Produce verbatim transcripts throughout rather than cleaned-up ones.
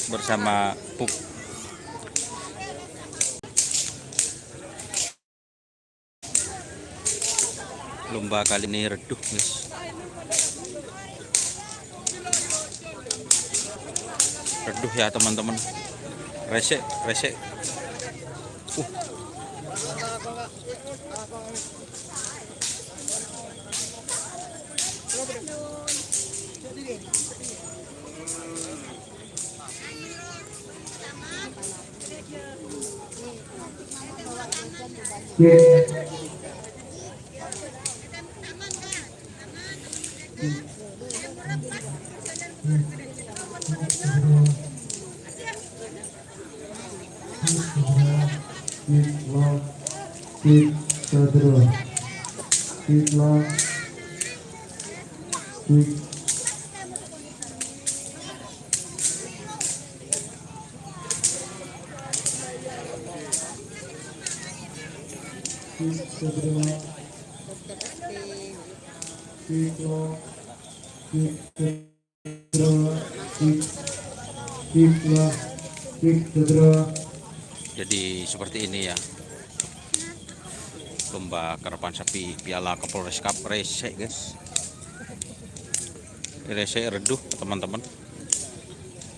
bersama Pup. Lomba kali ini reduh, guys. Reduh ya, teman-teman. Resek, resek. Uh. Jadi seperti ini ya. Lomba karapan sapi Piala Kapolres Cup resek, guys. Resek reduh, teman-teman.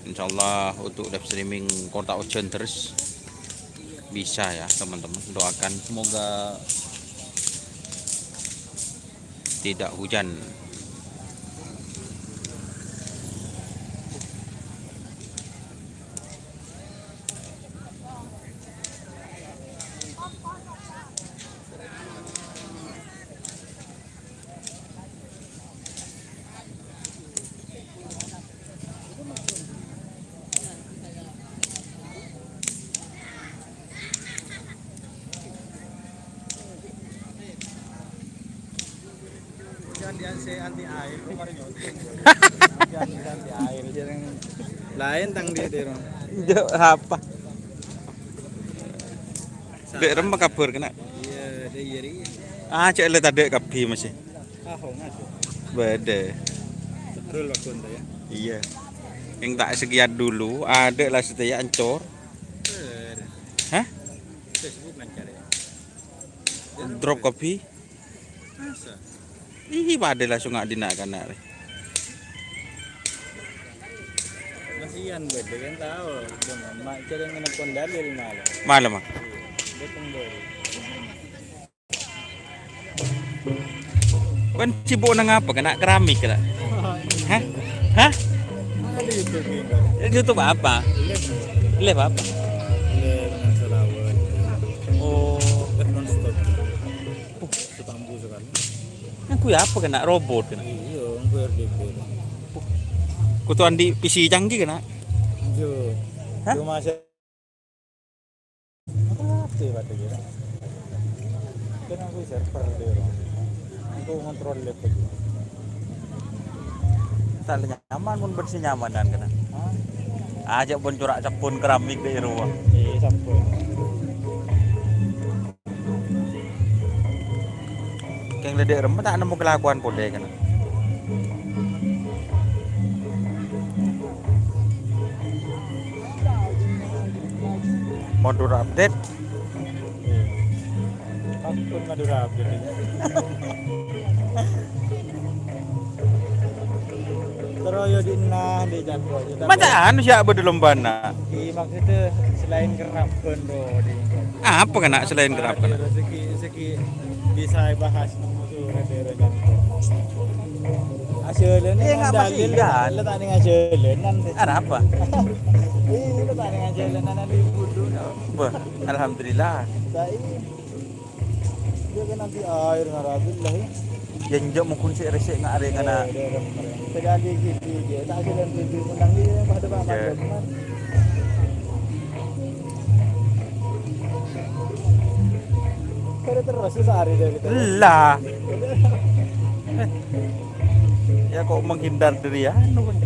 Insyaallah untuk live streaming kota ujan terus bisa ya, teman-teman. Doakan semoga tidak hujan. Jangan dia se anti air, kok mari nyontek. Jangan se anti air, jangan. Lain tang dia, dia, Ron. Jawab apa? Dek Rem kabar kena. Iya, ada iya, iya. Ah, cek le tadi kapi masih. Ah, hongas. Beda. Betul waktu itu ya. Iya. Yang tak sekian dulu, ada lah setia ancor. Beda. Hah? Facebook lancar ya. Drop kopi. Masa? Ih, padha langsung nggak dina kana re. Kasihan gue, dia kan tahu. Dia mah, mak, cari yang kena pondal dari malam. Malam, ah? Iya, dia pun baru. Kan sibuk nang apa? Kena keramik, kena? Hah? Hah? Ada YouTube ini. YouTube apa? Live. Live apa? Live nang selawat. Oh. Live non stop. Setambu sekali. Kan kuwi apa kena robot kena? Iya, aku R D P. Kutu andi P C canggih kena? Iya. Hah? Cuma saya. Apa sih, Pak, kira? Kan aku server deh, Bang. Aku ngontrol laptop. Tak nyaman, pun bersih nyaman dan kena. Hah? Aja pun corak cepun keramik deh, ruang. Iya, cepun. Keng ledek remma ta' nemmo kalakowan polè kana. Madura update. Ampun, Madura update. Terus yo di nah, di Cangkok. Masa anu siapa di lombana? Iya, maksudnya selain keraben, bro, di apa kena selain keraben? Rezeki, rezeki bisa bahas nomor tuh, ada rezeki. Hasilnya iya, nggak pasti, dalil, iya. Letak ning hasilnya nanti. Ada apa? Iya, letak ning hasilnya nanti kudu. Wah, alhamdulillah. Saya Dia kan nanti air ngarabil lah, ya. Ya, enjak mungkin sik resik nggak ada yang kena. Sekali gitu, dia tak ada yang lebih menang dia pada Pak Iya. Majoman. Pada terus sehari dia gitu. Lah. Ya, kok menghindar dari anu, kan?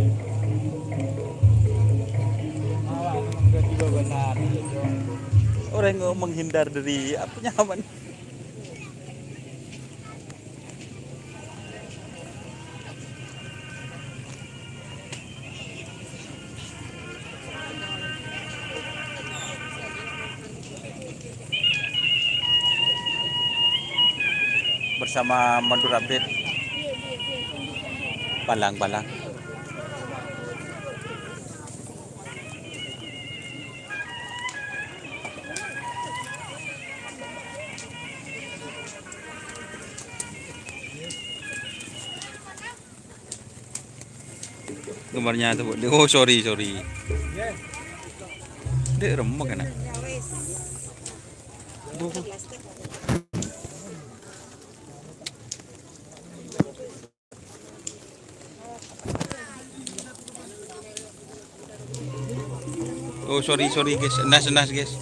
Awak juga benar, iya, Cong. Orang yang menghindar dari apa nyaman? sama Madura Beat. Palang, palang. Gambarnya tuh, Bu. Oh, sorry, sorry. Dek, remuk enak. Oh, sorry, sorry, guys. Nas, nas, guys.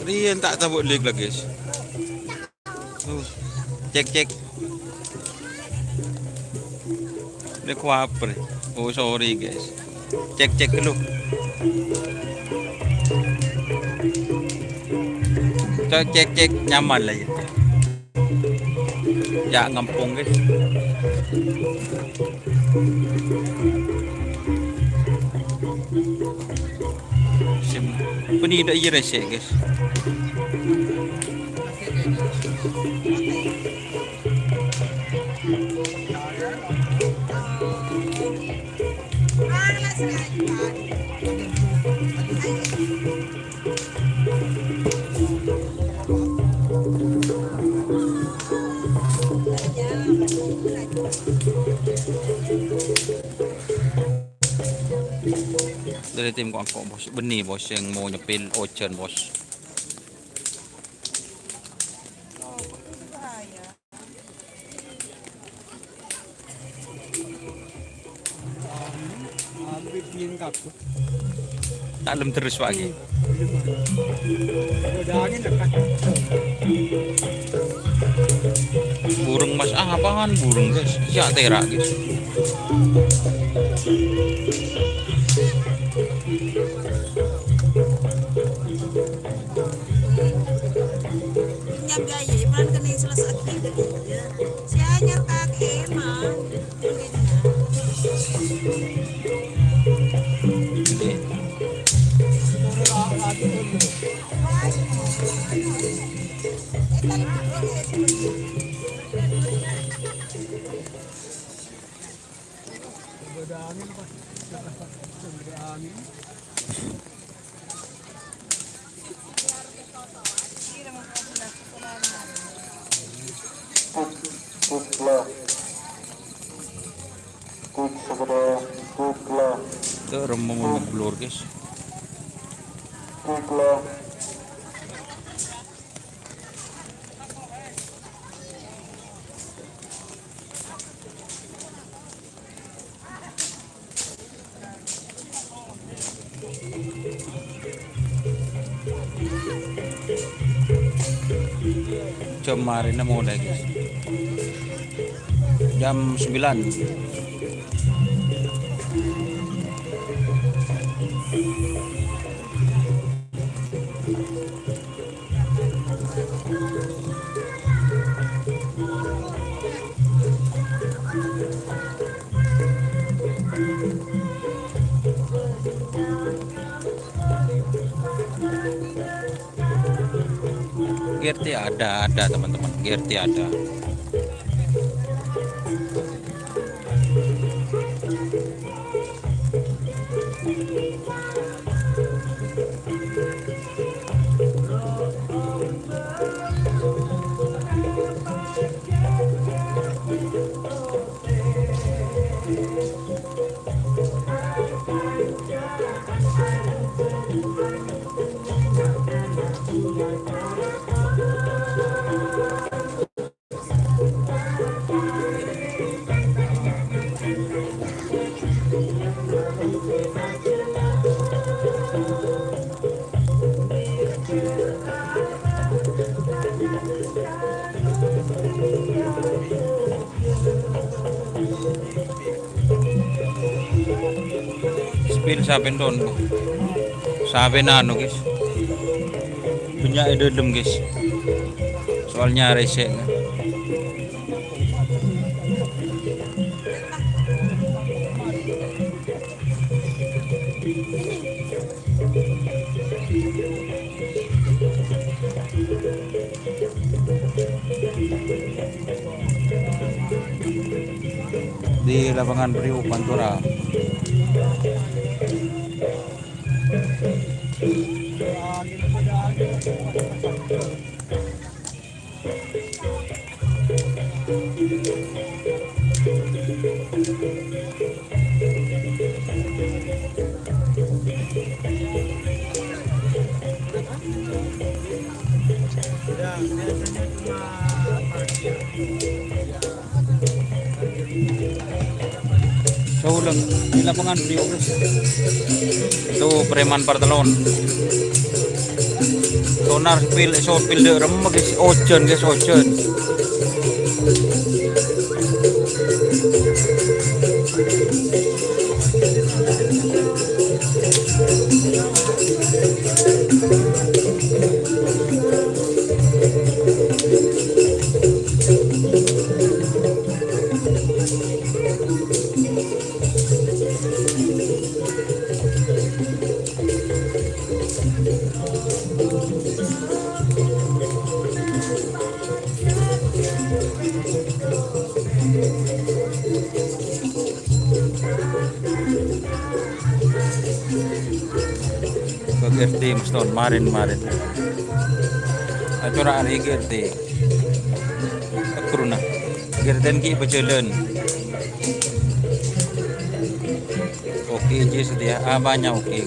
Rian tak tabuk lig lagi, guys. Oh, cek, cek. Ini kuaper. Oh, sorry, guys. Cek, cek dulu. Cek, cek, cek. Nyaman lah ya. Ya, ngempong, guys. Sim, peni dak iya resek, guys. Dari tim kongko, Bos. Beni, Bos, yang mau nyepil ojan, Bos. Hampir dingin kabeh. Tak lem terus, Pak, iki. Ada angin, kan? Burung, Mas. Ah, apaan burung, guys? Ya, terak, guys. Nyambi aye, man kening selesai gitu, iya. Si anyar kake, man. Kiblah. Kiblah. Itu remeng ngeblur, guys. Kiblah. Jam marèna mulai, guys. Jam sembilan. Gerti ada, ada, teman-teman. Gerti ada. Spill sampèyan ton. Sampèyan anu, guys. Bânnya' è dâlem, guys. Soalnya resek. Di lapangan Priuk, Pantura. Sauleng, di lapangan Priuk, guys. Itu preman Partelon. Sonar pil, so pil de' remma, guys. Ojan, guys, ojan. Ka G R T, Mas Ton, marin, marin. Acora' arè G R T. Tebruna. G R T ghi' pajhâlân. Oke, Ji, setia. Ah, banyak, oke.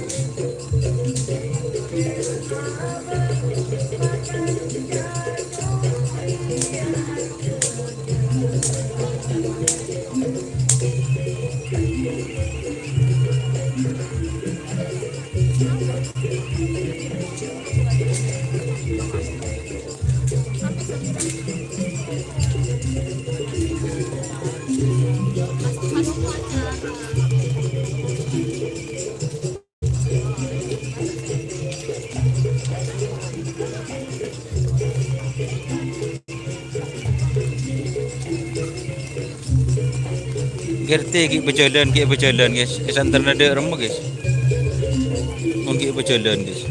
G R T ghi' pajhâlân, ghi' pajhâlân, guys. È santrèna dâ' remma, guys. Mon ghi' pajhâlân, guys.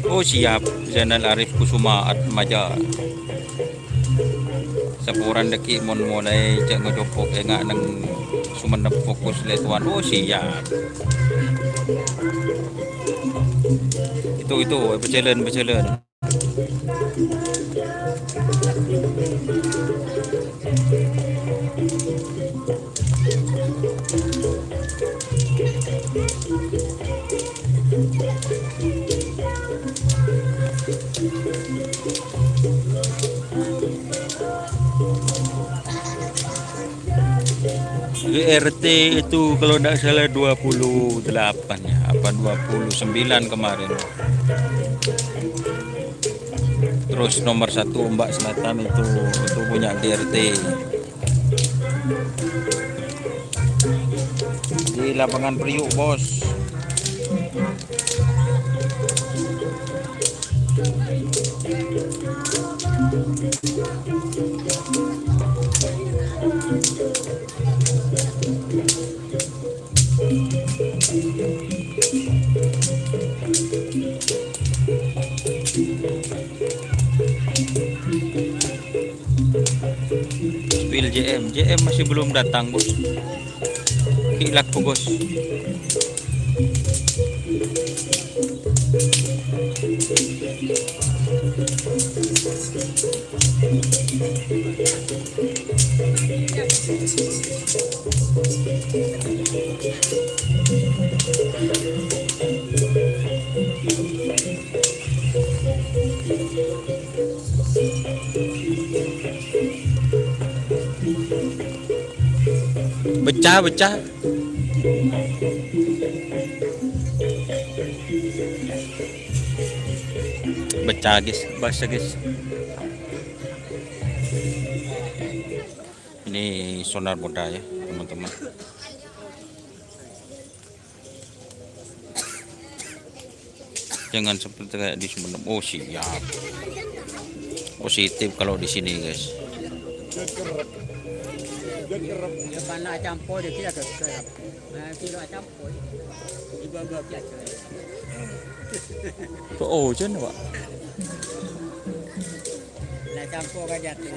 Oh, siap. Zainal Arif Kusuma Atmaja. Saporana dâgghi' mon molaè jhâ' ngocopok enga' neng Sumenep fokus lè towan. Oh, siap. Itu, itu, pajhâlân, pajhâlân. G R T itu kalau ndak salah dua puluh delapan ya, apa dua puluh sembilan kemarin. Terus nomor satu Ombak Selatan itu, itu punya G R T. Di lapangan Priuk, Bos. Spill J M, J M masih belum datang, Bos. Ki laku, Bos. Pecah, pecah. Pecah, guys. Pecah, guys. Ini sonar Polda ya, teman-teman. Jangan seperti kayak di Sumenep. Oh, siap. Positif kalau di sini, guys. Ya, karena campur, jadi agak kerap. Nah, kilo campur. Di bawah biasa. Oh, hujan, Pak. Nah, campur aja tuh.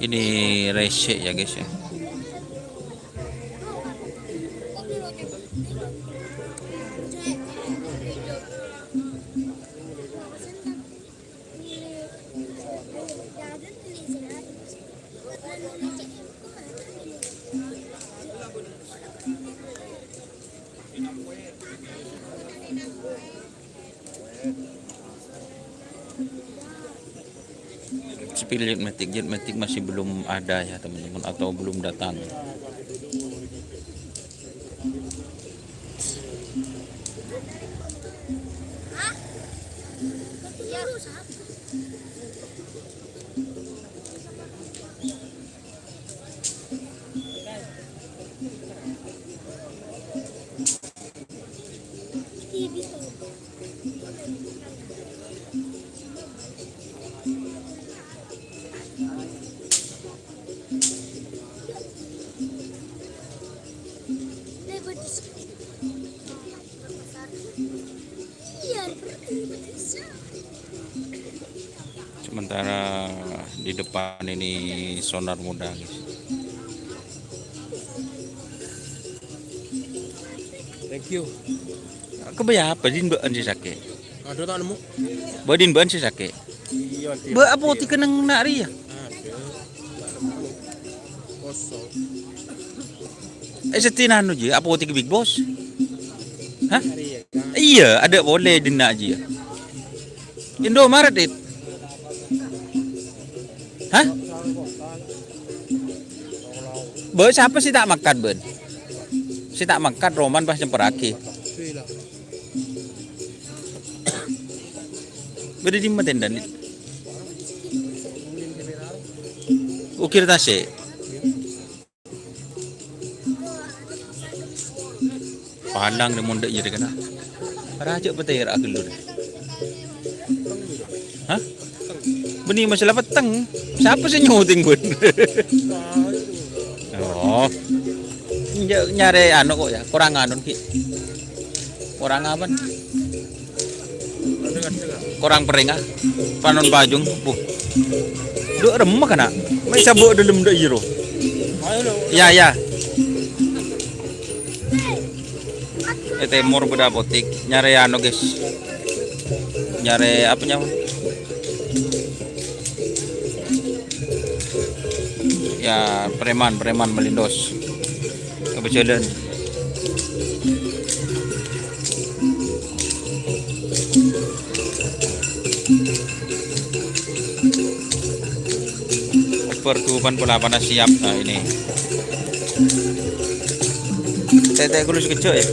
Ini resek ya, guys, ya. Spill Jetmatic, Jetmatic masih belum ada ya, teman-teman, atau belum datang. Sementara di depan ini sonar muda, guys. Thank you. Kebaya apa din ba'an sè sakè'? Aduh, tak nemu. Ba'din ba'an sè sakè'? Iya, dia. Ba' apotik keneng na' rèya. Aduh, tak nemu. Kosong. Eh, sèttèna anu, Ji, apotik Big Boss. Hah? Iya, kan? Iya, ada boleh dinna', Ji. Indomaret, Dit. Hah? Bâ, sapa sè ta' mangkat, bân? Sè ta' mangkat, Roman pas nyamperraghi. Bâdâ dimma tenda, Dit? Ukir tasè'. Palang rè mondhâk jârèya kana. Raja' patèra' ghâllu. Hah? Bânnè masalah petteng. Sapa sè nyoteng, bân? Oh. Ny-, nyarè anu kok ya, korang anu ki. Korang apa? Korang perèngnga. Panon pajung. Buh. Dhu' remma kana. Mè' sabâ' dâlem dâ' iyâ ro. Ya, ya. È tèmor bâdâ apotik. Nyarè anu, guys. Nyarè apa nyawa? Ya, preman, preman malindos. Kebetulan. Over dua puluh delapan siap. Nah, ini. Tètè kulus kejjhâ' ya.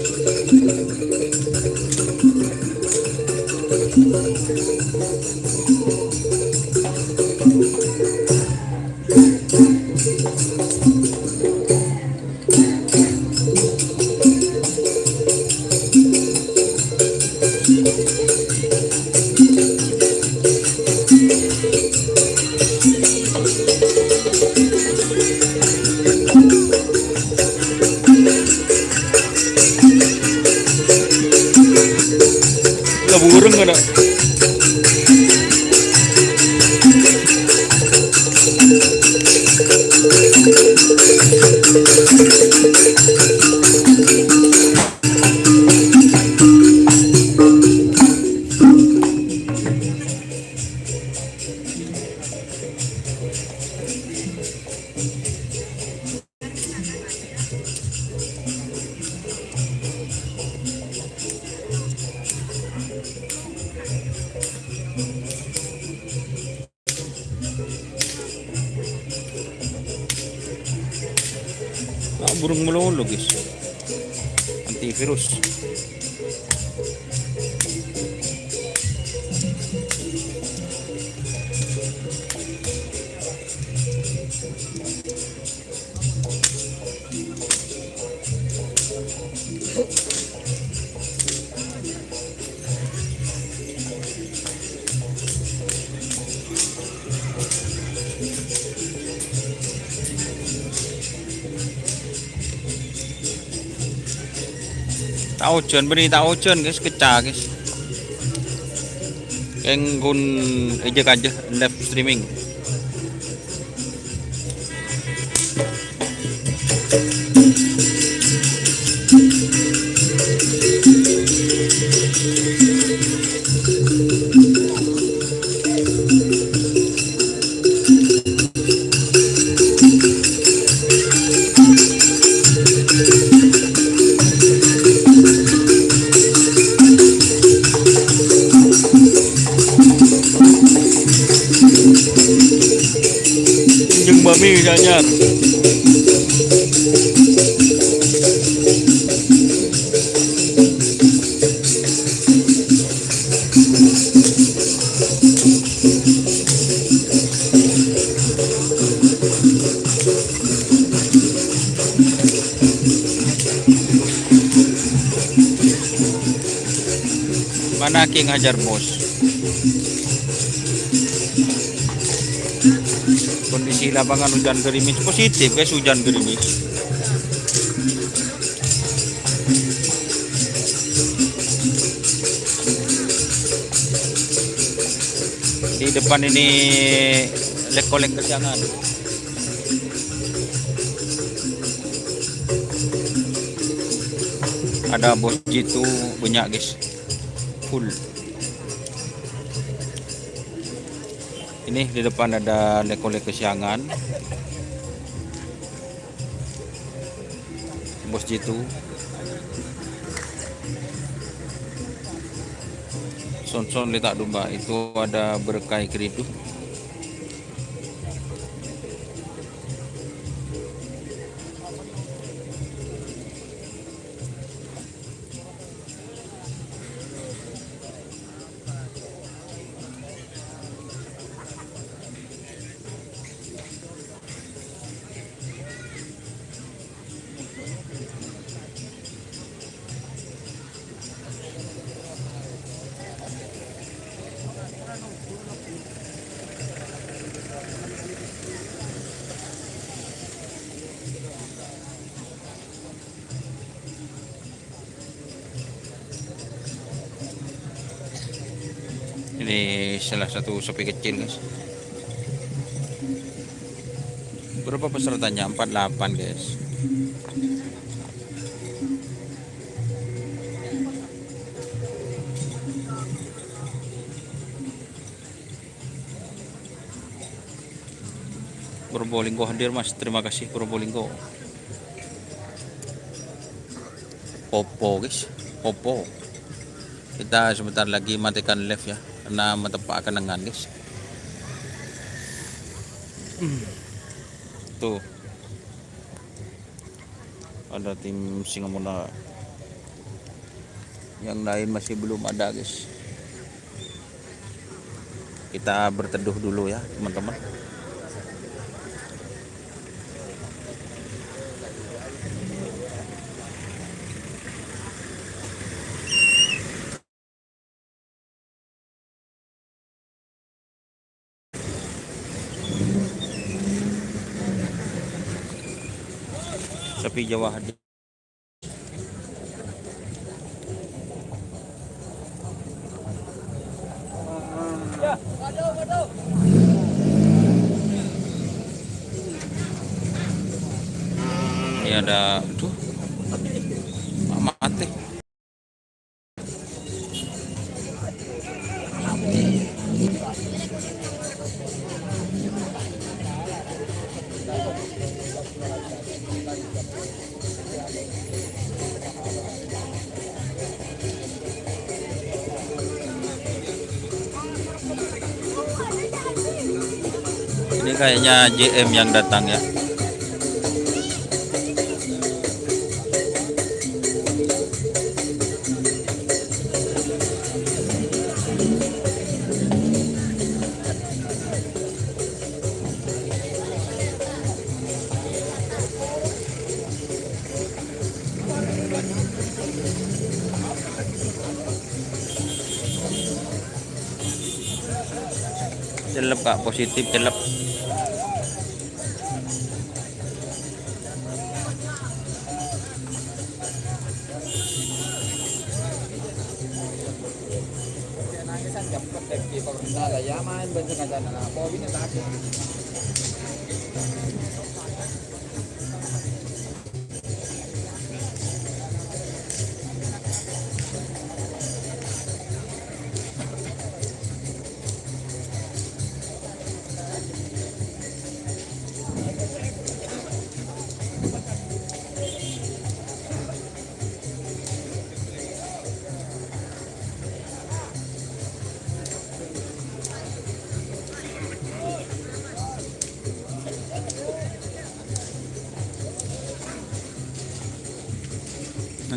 La burung kana. Ah, burung malolo, guys. Antivirus. Ta' ojhân, bânnè ta' ojhân, guys, keccak, guys. Kèng ghun èjâ-kajâ live streaming. Jeng Mami Anyar. Mana King Hajar, Bos? Kondisi lapangan hujan gerimis, positif, guys, hujan gerimis. Di depan ini lek-kolek kesiangan. Ada Bos Jitu, banyak, guys. Full. Ini di depan ada lek-kolek kesiangan. Bos Jitu. Son-son letak domba. Itu ada berkai keridu. Ini salah satu sapi kecil, guys. Berapa pesertanya? Empat delapan, guys. Probolinggo hadir, Mas. Terima kasih, Probolinggo. Popo, guys. Popo. Kita sebentar lagi matikan live, ya. Karena mateppa' kenangan, guys. Tuh. Ada tim Singamona. Yang lain masih belum ada, guys. Kita berteduh dulu ya, teman-teman. Sapi Jawa hadir. Ini ada, aduh, mati. Ini kayaknya J M yang datang ya. Cellep, Kak, positif cellep.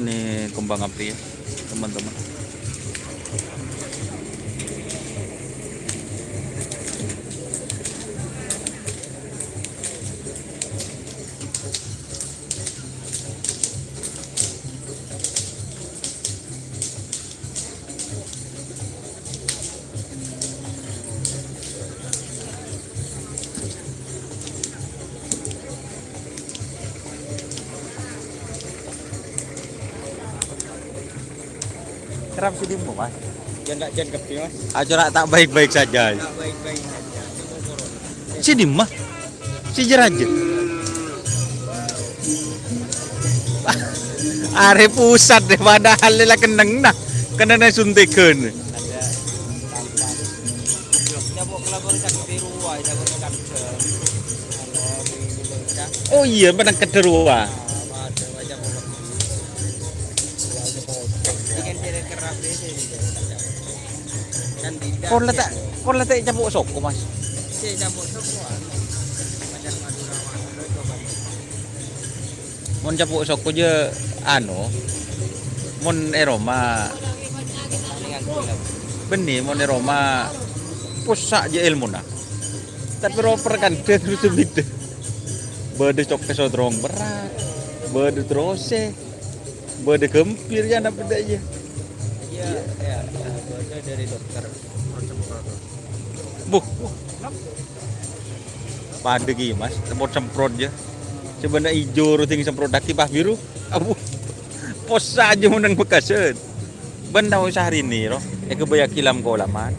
Ini kembang api ya, teman-teman. Kerap sini, Mas. Jhân ta' jhân kebbhi, Mas. Acara tak baik-baik saja. Tak baik-baik saja. Sini, Mas. Si Jeraja. Arè pusat deh, padahal la kennengnga. Kennengnga suntikan. Oh iya, padahal kedua. Kan tidak. Kon la ta', kon la ta' capo' soko, Mas. Sè capo' soko, ah. Macam Madura, Madura, coba. Mon capo' soko jâ, anu, mon è roma, bânnè, mon è roma, possa' jâ èlmona. Tapè ro perkandhân terros bidhâ. Bâdâ cokè sotrong berat, bâdâ terrosè. Bâdâ gempir ya, napa ta' iyâ? Iya, iya, bâdâ dari dokter. Buh. Padâ ghi, Mas, semprot-semprot ya. Sè bâdâ ijo, ruteng semprot dâggi' pas biru. Abu. Possa' jâ mon neng Bekkasen. Bân tao Syahrini, ro. Èkabâyâghi lam-kolaman.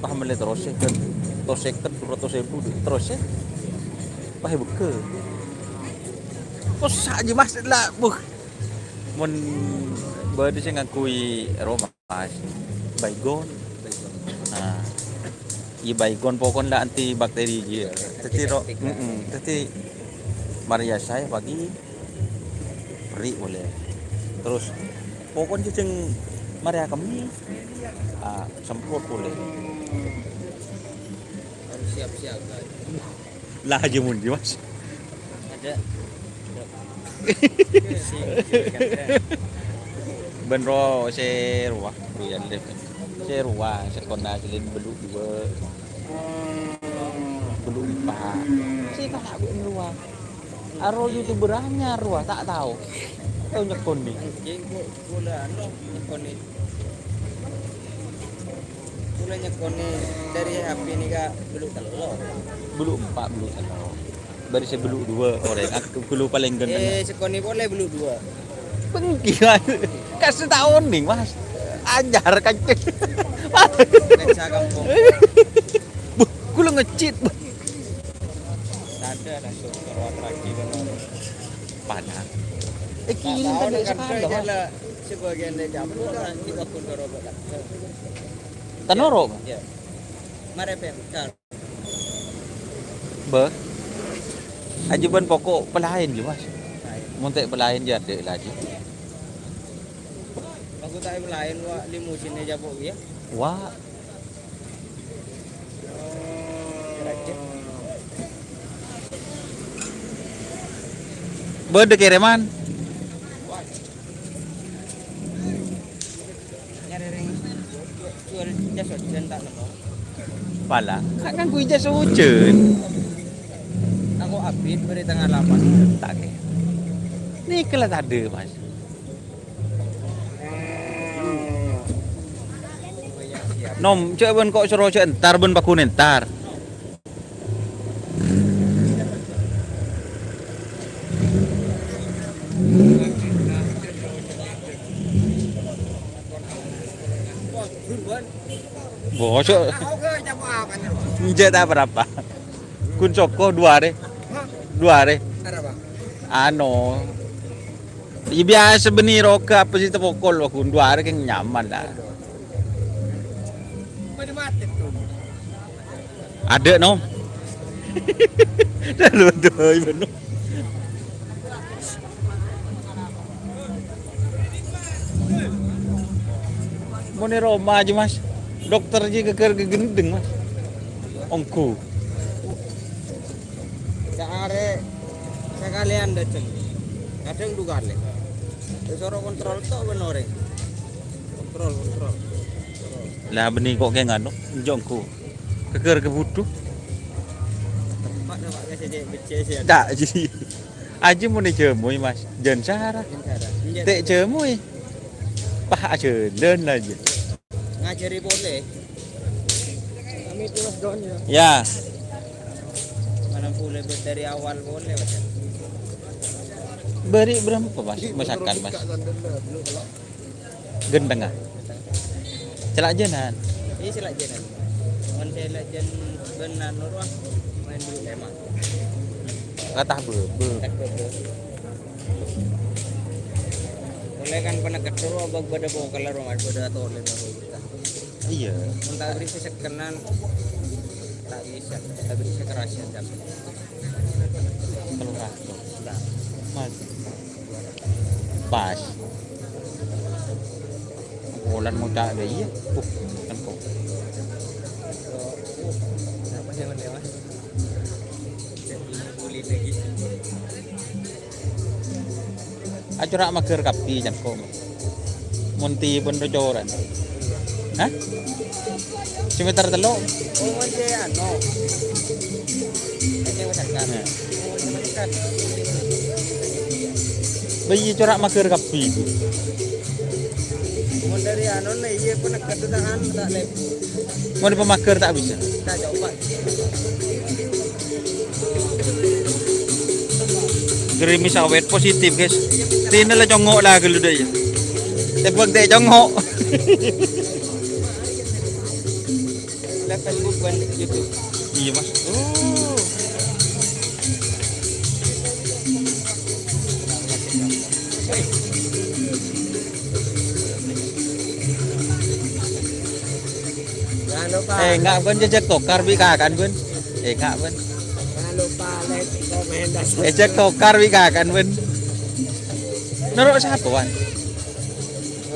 Pas mellè terrosè, kan. Terrosè, kan, dua ratus ribu, terrosè. Pas èbegghâ. Possa' jâ, Mas, la, buh. Mon bâdâ sè ngangghuy roma, Mas, Baygon. Nah, iyâ Baygon pokon la anti bakteri jiyâ. Dâddhi ro-, mm-mm. Dâddhi marè èyasaè pagi, peri' polè. Terros pokon jâ jhâng marè akemmè, ah, semprot polè. Harus siap siaga. Lah, jâ mon jâ, Mas. Ada. Bân ro sè rowa, Bro Yandep. Sè rowa, sè kona sè laèn bâllu' duwâ'. Bâllu' empa'. Sè ta' rowa. Aro YouTuber anyar rowa, ta' tao. Tao nyekonè. Anjing, kok bola, anu, nyekonè. Kaulâ nyekonè dâri H P nèka bâllu' tello'. Bâllu' empa', bâllu' tello'. Bâri' sè bâllu' duwâ' orèng, aku bâllu' palèng ghântengnga. Eh, sekonè polè bâllu' duwâ'. Pengki, Mas. Kasè ta' onèng, Mas. Anyar, kancèng. Kaca kampung. Buh, kaulâ ngecit, buh. Tadâ' langsung keluar lagi, bener. Padahal. Eh, kini tadi sekali, Mas. Sebagian dari campur, kan, di kebun Dorobo, kan. Tanoro, Pak? Iya. Mare pemkar. Bâh. Ajâbân poko' pelaèn, jâ, Mas. Laèn. Mon ta' pelaèn, jâ, adâ' laju. Aku ta' pelaèn, wa', limusin è jâ, Pak, ya. Wa'. Bâdâ kèrèman. Nyarè rèng jual jas hujan ta' nemmo. Pala, kan ngangghuy jas hujan. Tako' abit bâri' tengah lapan. Ta' kè. Nèka la tadâ', Mas. Nom, jhâ' bân ko' soro jhâ' entar bân paghun entar. Bosok. Enjâ' ta' apa-apa. Ghun soko dua arè. Dua arè. Anu. Iyâ, biyasa bânnè roga apa sè tapokol, wah, ghun dua arè kèng nyaman, la. Adâ', no. Dah lu tuh, ibu, no. Mon è roma jiyâ, Mas. Dokter jiyâ ghâgghâr ghâghendheng, Mas. Ongghu. Saarè sakalèyan dâteng. Kadhâng du kalè. Èsoro kontrol to' bân orèng. Kontrol, kontrol. Lah, bânnè ko' kèng anu, ongghu. Ghâgghâr ghâbudhu. Tempat, Pak, biasa cek becek sih. Ta', jiyâ. Ajiyâ mon èjâmoy, Mas. Jân sara. Jân sara. Enjâ'. Ta' èjâmoy. Pas ajhâlân ajiyâ. Ngajhâri polè. Kami tugas doang ya. Ya. Mana polè buat dari awal polè, Mas. Bâri' bârâmpa, Mas? Masakan, Mas. Ghântengnga. Cella' jhânan. Iyâ, cella' jhânan. Mon cella' jhân bân anu rowa, maèn bulu lèma'. Ratah bâbâ. Ratah bâbâ. Polè kan panèka rowa bâ-, bâdâ pokol rowa, bâdâ tolè rowa. Iyâ. Mon ta' bâri' sè sekkenan, ta' bisa. Ta' bâri' sè kerasân, tapi. Tello ratos. Mas. Pas. Wulan ngoca' dâ' iyâ. Uh, kan kok. Apa sih, Mas, ya, Mas? Jadi, kulit lagi. Acora' maghâr kabbhi, can ko'. Mon tibâna coran. Hah? Sè meter tello'? Oh, mon sè ano. Sè masakan. Nah. Oh, sè masakan. Bâ iyâ cora' maghâr kabbhi. Mon dâri ano, nah, iyâ, panèka ta' anu, ta' lèbur. Mon pamaghâr ta' bisa. Ta' coba. Gerimis awet positif, guys. Tine la congo' la gelu dâ' iyâ. Tepuk te' congo'. Live Facebook bân YouTube. Iyâ, Mas. Oh. Jangan lupa. Eh, enggak, bân, jhâ' jhâ' tokar bi' kakan, bân. Eh, enggak, bân. Jangan lupa like, komen, dan subscribe. Eh, jhâ' tokar bi' kakan, bân. Noro' sapa, Wan?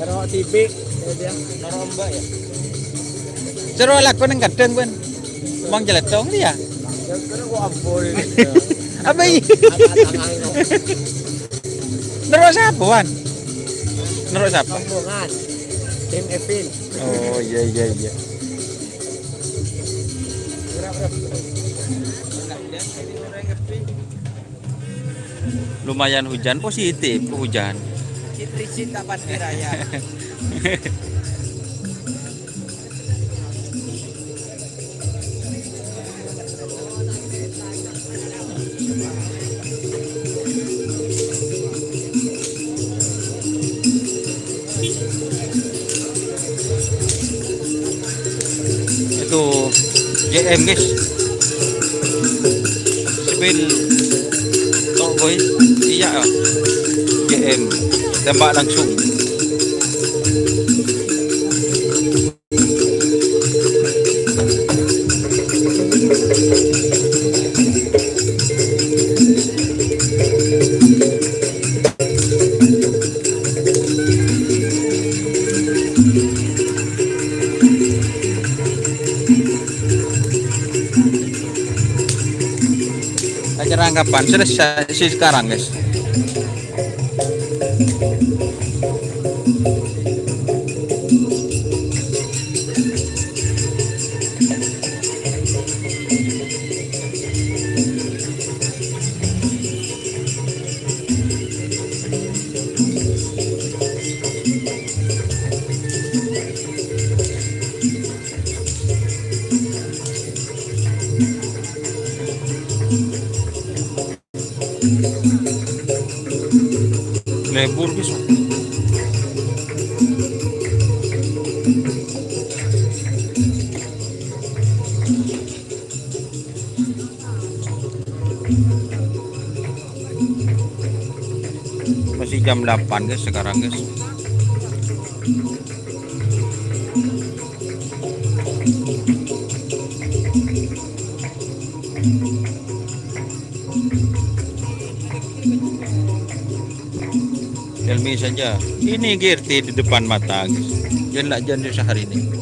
Noro' Tibik, ya, dia. Noro' Mbak, ya? Soro lako neng kadhâng, bân. Mang jelettong dia. Ya, kena gua ampun. Apa ini? Angkat tangan kok. Noro' sapa, Wan? Noro' sapa? Rombongan. Tim Evin. Oh, iya, iya, iya. Lumayan hujan, positif hujan. Citri cinta pasti raya. Itu J M, guys. Spill Talk Boy. Iya, ya. J M. Tembak langsung. Acara anggapan selesai sih sekarang, guys. Lebur, guys. Masih jam delapan, guys, sekarang, guys. Helmi saja. Ini G R T di depan mata, guys. Jangan lah, jangan susah hari ini.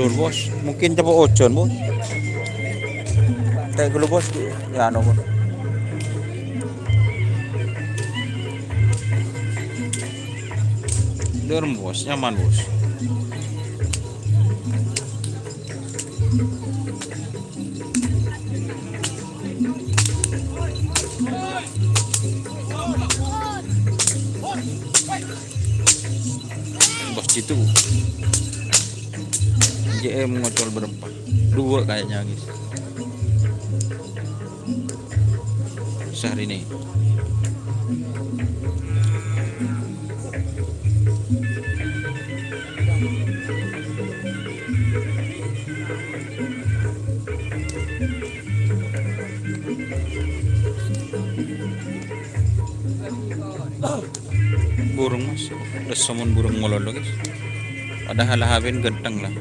Lur, Bos, mungkin cepet ojon, Bos. Kayak dulu, Bos, ya, no, Bos. Lur, Bos, nyaman, Bos. Bos Jitu. J M ngocol berempat. Dua kayaknya, guys. Syahrini. Burung, Mas. Terus samun burung ngololo, guys. Padahal H P ganteng lah.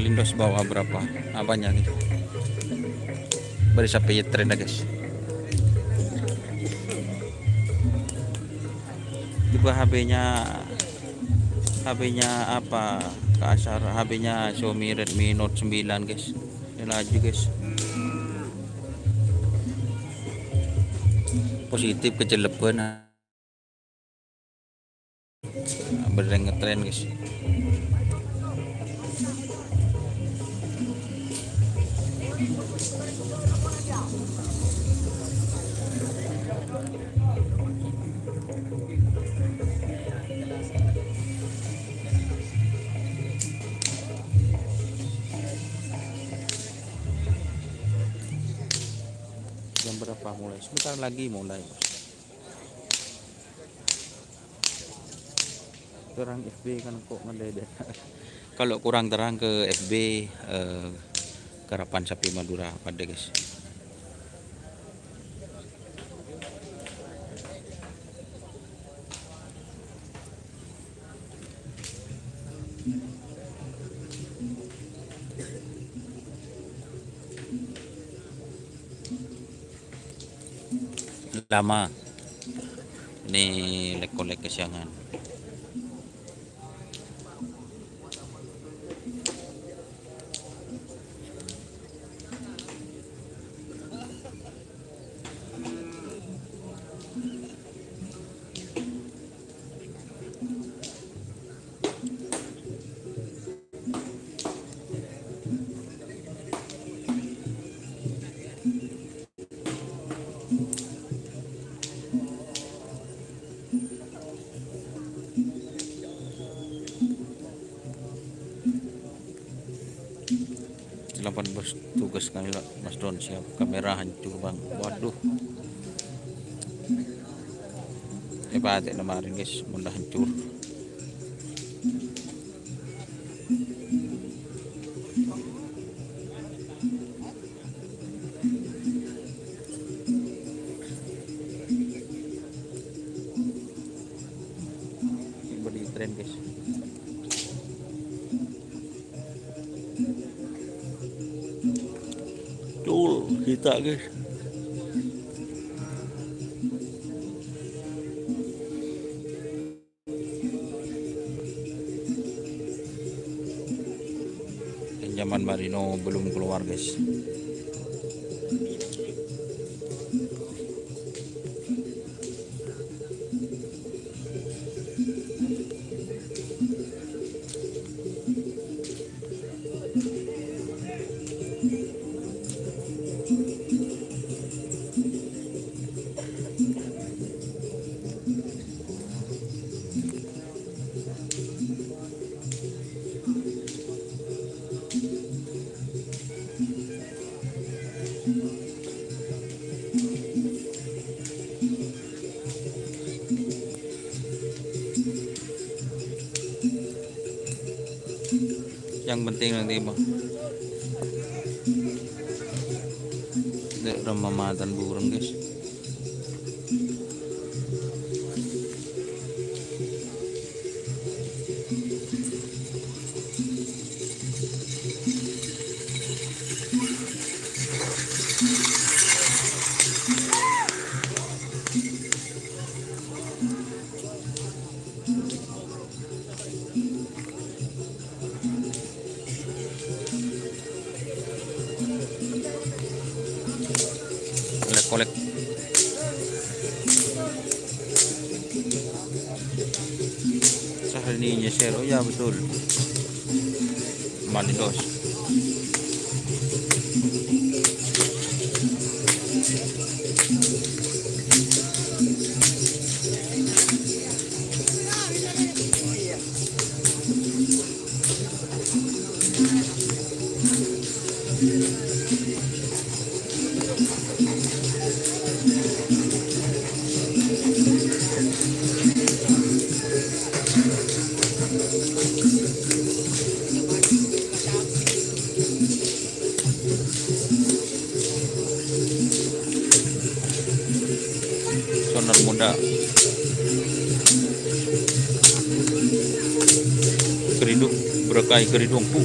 Lindos bawa berapa? Apanya nih? Beri sampai tren, guys. Coba H P-nya, H P-nya apa? Kasar, H P-nya Xiaomi Redmi Note sembilan, guys. Ini laju, guys. Positif keceleban. Bereng ngetren, guys. Jam berapa mulai? Sebentar lagi mulai, Bos. Terang F B kan kok ngeledek. Kalau kurang terang ke F B, eh, Karapan Sapi Madura pada, guys. Lama. Ini lek-kolek kesiangan. Delapan belas tugas kami, Pak. Mas Don siap. Kamera hancur, Bang. Waduh. Eh, patek kemarin, guys, mun hancur. Kita, guys. Zaman Marino belum keluar, guys. Yang penting nanti, Bang. Dek, rem mamatan burung, guys. Kolek-kolek. Syahrini nyeser. Oh ya, betul. Malidos. Sonar Muda. Kerindu, berakai kerindu, Bu.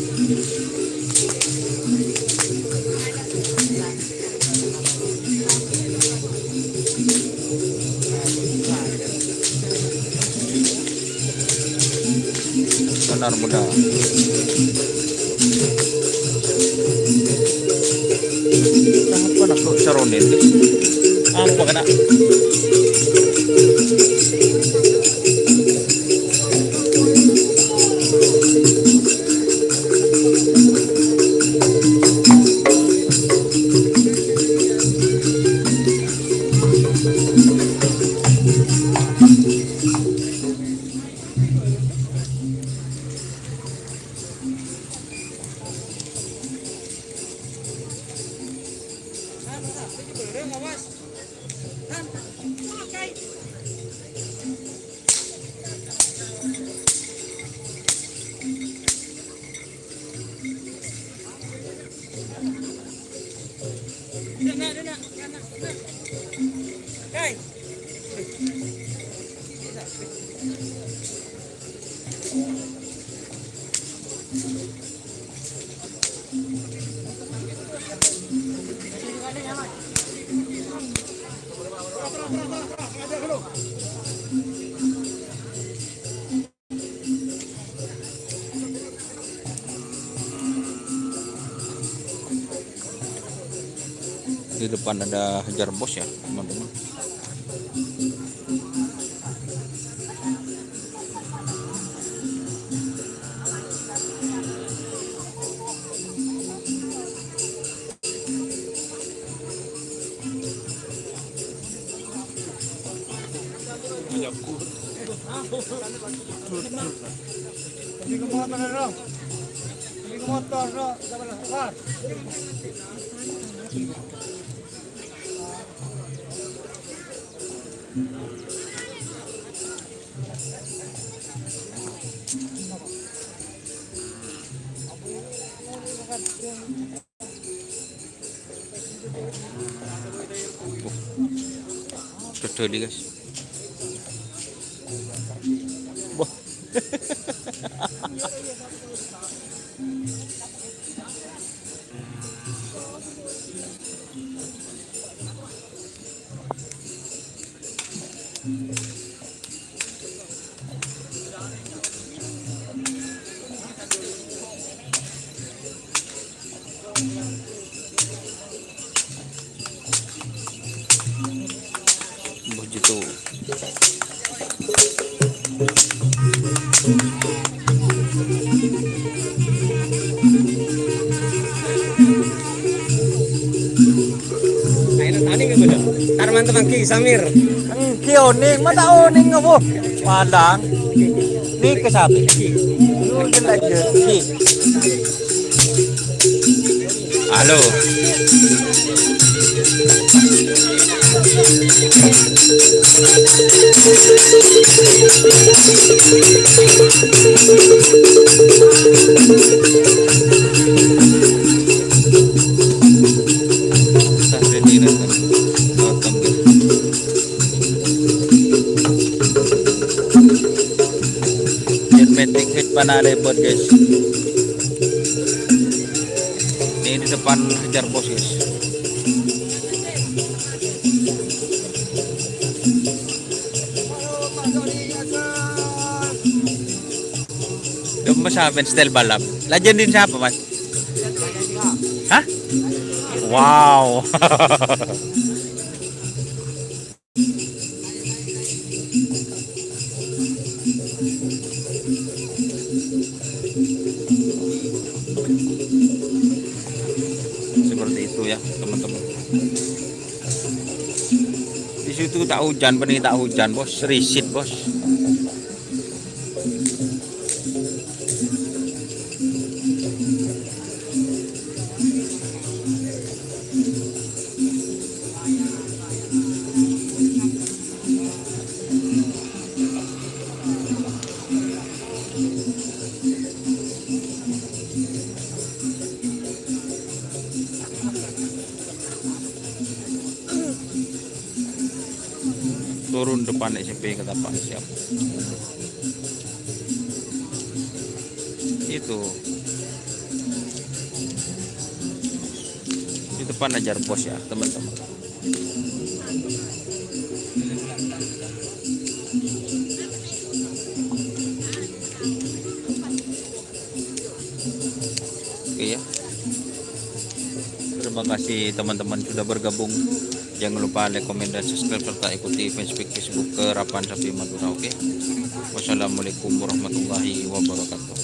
Sonar Muda. Apa nak kok saronen? Apa kena? Di depan ada Hajar Bos ya, teman-teman. Dodoli, guys. Wah. Teman-teman Ki Samir. Èngghi onèng, ma' ta' onèng apa? Padang. Nèka sapè? Ki. Lu jelek, Ki. Halo. Matic Fit Panale buat, guys. Ini di depan kejar bos, guys. Dum sampeyan setel balap. Lajân din sapa, Mas? Hah? Wow. Seperti itu ya, teman-teman. Di situ tak hujan, benih tak hujan, bos. Risit, bos. Turun depan S M P Ketapang, siap. Itu. Di depan ajar bos ya, teman-teman. Oke ya. Terima kasih teman-teman sudah bergabung. Jangan lupa like, komen, dan subscribe serta ikuti fanspage Facebook Kerapan Sapi Madura, oke? Wassalamualaikum warahmatullahi wabarakatuh.